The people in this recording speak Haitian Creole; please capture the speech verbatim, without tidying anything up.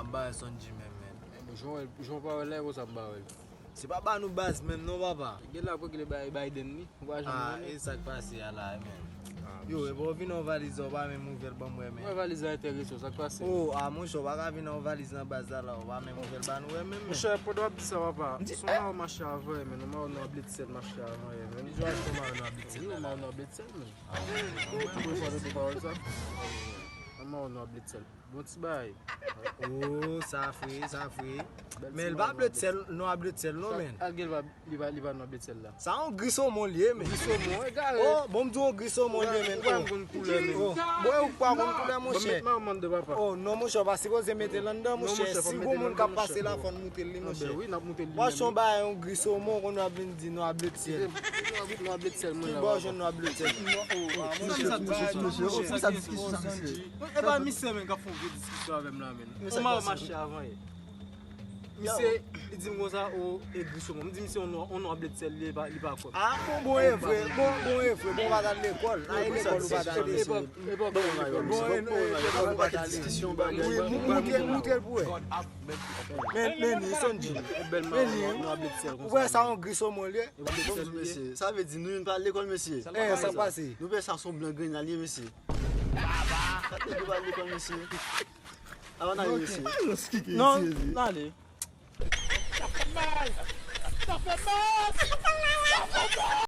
M ba wè Sondji menm, men. Jan w pa wè l la, e konsa m ba wè l. Se pa ba nou baz menm non, papa. Gen la pou regle bay Biden li. Ou pa janm konnen. Ah, e sa k pase a la, men. Yo, e bon, vin nan valiz la, ou pa menm ouvè l ban m wè, men. Mwen valiz la enterese w, sa k pase? Oh, ah, monchè, ou pa ka vin nan valiz nan baz la, la, ou pa menm ouvè l ba nou wè, menm. Monchè, pandan w ap di sa, papa, se yon mawo mache avan, men yon mawo nwa bletsèl mache avan, men. Ki jan w achte yon mawo nwa bletsèl la? Yon mawo nwa bletsèl, men. Ou konn sa de pawòl sa? Yon mawo nwa bletsèl. Bon ti bagay. Oh, sa fre, sa fre. Men l pa bletsèl, nwa bletsèl non, men. Sa, a gen l pa, li pa, li pa nwa bletsèl la. Sa yon gri somon li ye, men. Gri somon, egare. Oh, bon, m di w yon gri somon li ye, men. Ou pa konn koulè, men. Oh, bon, ou pa konn koulè, monchè. Ban m met mayo m anndan, papa. Oh, non, monchè, pa sipoze mete l anndan, monchè. Si gon moun k ap pase la, fò n moute l, li, monchè. Anben wi, n ap moute l li menm. Pòch yon bagay, yon gri somon, konn w ap vin di nwa bletsèl. Nwa bletsèl, mwen la. Ki bò w jwenn nwa bletsèl? Monchè, monchè, monchè, sa diskisyon sa, mesye. E pa misye menm k ap fè yon vye diskisyon avè m la, men. Yon mawo mache avan yè. Misye, li di m konsa, o, e gri somon. M di misye, on nwa bletsèl, li pa, li pa kwè m. Ah, bon, bon, e vre, bon, bon, e vre, bon, ou pa t al lekòl. Nan lekòl, ou pa t al lekòl. Bon, e, e, e, ou pa t al lekòl. Wi, moutre, moutre l pou wè. Men, men, li, Sondji. Men, li, ou wè sa, yon gri somon, li ye. Sa vle di, nou youn pa al lekòl, mesye. E, sa k pase? Nou pè sa, se yon blan grenyay li ye, mesye. Sa vle di, nou pa al lekòl, mesye. Avan n ale, mesye. Non, n ale. Sa fè mal! Sa fè mal!